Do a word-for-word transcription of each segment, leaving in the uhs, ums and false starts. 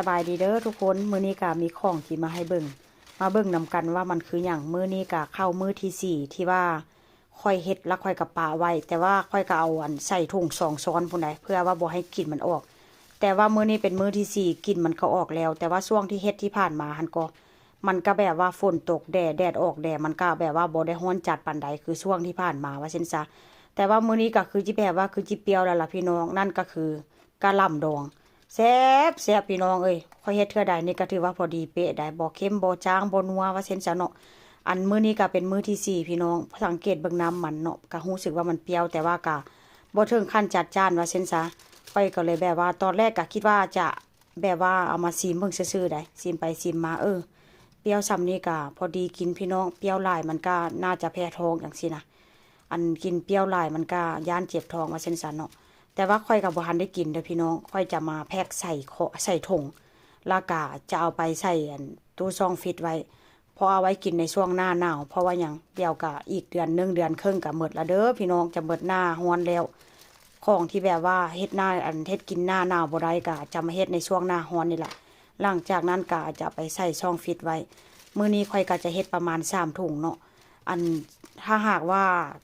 สบายดีเด้อทุกคน มื้อนี้ก็มีของที่มาให้เบิ่ง มาเบิ่งนำกันว่ามันคือหยัง มื้อนี้ก็เข้ามื้อที่สี่ที่ว่าข้อยเฮ็ดแล้วข้อยก็ปะไว้ แต่ว่าข้อยก็เอาอันใส่ถุงสองซ้อนพู้นใด เพื่อว่าบ่ให้กลิ่นมันออก แต่ว่ามื้อนี้เป็นมื้อที่สี่กลิ่นมันก็ออกแล้ว แต่ว่าช่วงที่เฮ็ดที่ผ่านมาหั้นก็ มันก็แบบว่าฝนตกแด่ แดดออกแด่ มันก็แบบว่าบ่ได้ร้อนจัดปานใด คือช่วงที่ผ่านมาว่าซั่นซะ แต่ว่ามื้อนี้ก็คือจิแบบว่าคือจิเปรี้ยวแล้วล่ะพี่น้อง นั่นก็คือกะหล่ำดอง แซ่บแซ่บพี่น้องเอ้ย ข้อยเฮ็ดเทื่อใดนี่ก็ถือว่าพอดีเป๊ะได้ บ่เค็มบ่จางบ่นัวว่าซั่นซะเนาะ อันมื้อนี้ก็เป็นมื้อที่สี่พี่น้อง สังเกตเบิ่งน้ำมันเนาะ ก็รู้สึกว่ามันเปรี้ยว แต่ว่าก็บ่ถึงขั้นจัดจ้านว่าซั่นซะ ข้อยก็เลยแบบว่าตอนแรกก็คิดว่าจะแบบว่าเอามาชิมเบิ่งซื่อๆได้ ชิมไปชิมมา เออ เปรี้ยวส่ำนี้ก็พอดีกินพี่น้อง เปรี้ยวหลายมันก็น่าจะแพ้ท้องจั่งซี้นะ อันกินเปรี้ยวหลายมันก็ย้านเจ็บท้องว่าซั่นซะเนาะ แต่ว่าข้อยก็บ่ทันได้กินเด้อพี่น้อง ข้อยจะมาแพ็กใส่เคาะ ใส่ถุง แล้วก็จะเอาไปใส่อันตู้ช่องฟรีซไว้ เพราะเอาไว้กินในช่วงหน้าหนาว เพราะว่าหยัง เดี๋ยวก็อีกเดือนหนึ่งเดือนครึ่งก็หมดละเด้อพี่น้อง จะหมดหน้าร้อนแล้ว ของที่แบบว่าเฮ็ดหน้า อันเฮ็ดกินหน้าหนาวบ่ได้ก็จะมาเฮ็ดในช่วงหน้าร้อนนี่ล่ะ หลังจากนั้นก็จะเอาไปใส่ช่องฟรีซไว้ มื้อนี้ข้อยก็จะเฮ็ดประมาณสามถุงเนาะ อันถ้าหากว่า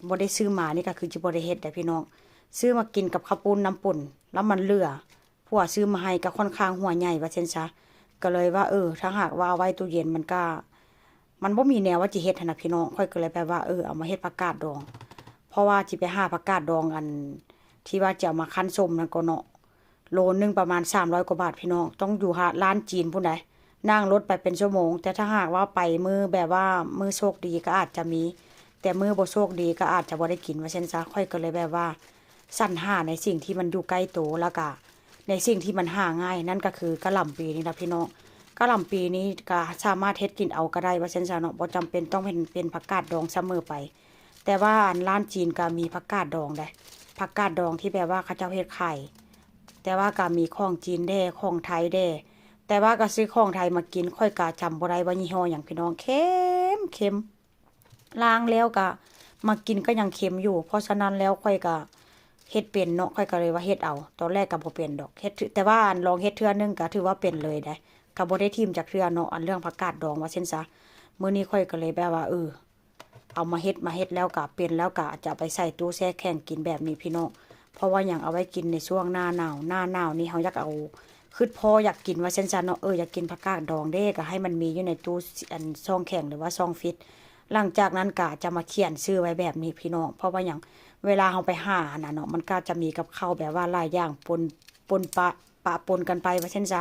บ่ได้ซื้อมานี่ก็คือจะบ่ได้เฮ็ดเด้อพี่น้อง ซื้อมากินกับข้าวปุ้นน้ำปุ้น แล้วมันเหลือ ผัวซื้อมาให้ก็ค่อนข้างหัวใหญ่ว่าซั่นซะ ก็เลยว่า เออ ถ้าหากว่าเอาไว้ตู้เย็นมันก็ มันบ่มีแนวว่าจิเฮ็ดหั้นนะพี่น้อง ข้อยก็เลยแบบว่า เออ เอามาเฮ็ดผักกาดดอง เพราะว่าจิไปหาผักกาดดองอัน ที่ว่าจะเอามาคั้นส้มนั่นก็เนาะ โลนึงประมาณสามร้อยกว่าบาทพี่น้อง ต้องอยู่หาร้านจีนพู้นใด นั่งรถไปเป็นชั่วโมง แต่ถ้าหากว่าไปมื้อแบบว่ามื้อโชคดีก็อาจจะมี แต่มื้อบ่โชคดีก็อาจจะบ่ได้กินว่าซั่นซะ ข้อยก็เลยแบบว่าสรรหาในสิ่งที่มันอยู่ใกล้โต แล้วก็ในสิ่งที่มันหาง่าย นั่นก็คือกะหล่ำปีนี่ล่ะพี่น้อง กะหล่ำปีนี้ก็สามารถเฮ็ดกินเอาก็ได้ว่าซั่นซะเนาะ บ่จำเป็นต้องเป็น เป็นผักกาดดองเสมอไป แต่ว่าอันร้านจีนก็มีผักกาดดองได้ ผักกาดดองที่แบบว่าเขาเจ้าเฮ็ดขาย แต่ว่าก็มีของจีนแด่ ของไทยแด่ แต่ว่าก็ซื้อของไทยมากิน ข้อยก็จำบ่ได้ว่ายี่ห้อหยังพี่น้อง เค็ม เค็ม ล้างแล้วก็มากินก็ยังเค็มอยู่ เพราะฉะนั้นแล้วข้อยก็เฮ็ดเป็นเนาะ ข้อยก็เลยว่าเฮ็ดเอา ตอนแรกก็บ่เป็นดอก เฮ็ด แต่ว่าอันลองเฮ็ดเทื่อหนึ่งก็ถือว่าเป็นเลยได้ ก็บ่ได้ถิ่มจักเทื่อเนาะ อันเรื่องผักกาดดองว่าซั่นซะ มื้อนี้ข้อยก็เลยแบบว่า เออ เอามาเฮ็ด มาเฮ็ดแล้วก็เป็นแล้วก็จะเอาไปใส่ตู้แช่แข็งกินแบบนี้พี่น้อง เพราะว่าหยัง เอาไว้กินในช่วงหน้าหนาว หน้าหนาวนี่เฮาอยากเอา คิดพ้ออยากกินว่าซั่นซะเนาะ เออ อยากกินผักกาดดองเด้ ก็ให้มันมีอยู่ในตู้ อันช่องแข็งหรือว่าช่องฟรีซ หลังจากนั้นก็จะมาเขียนชื่อไว้แบบนี้พี่น้อง เพราะว่าหยัง เวลาเฮาไปหาหั้นน่ะเนาะ มันก็จะมีกับข้าวแบบว่าหลายอย่างปน ปนปะ ปะปนกันไปว่าซั่นซะ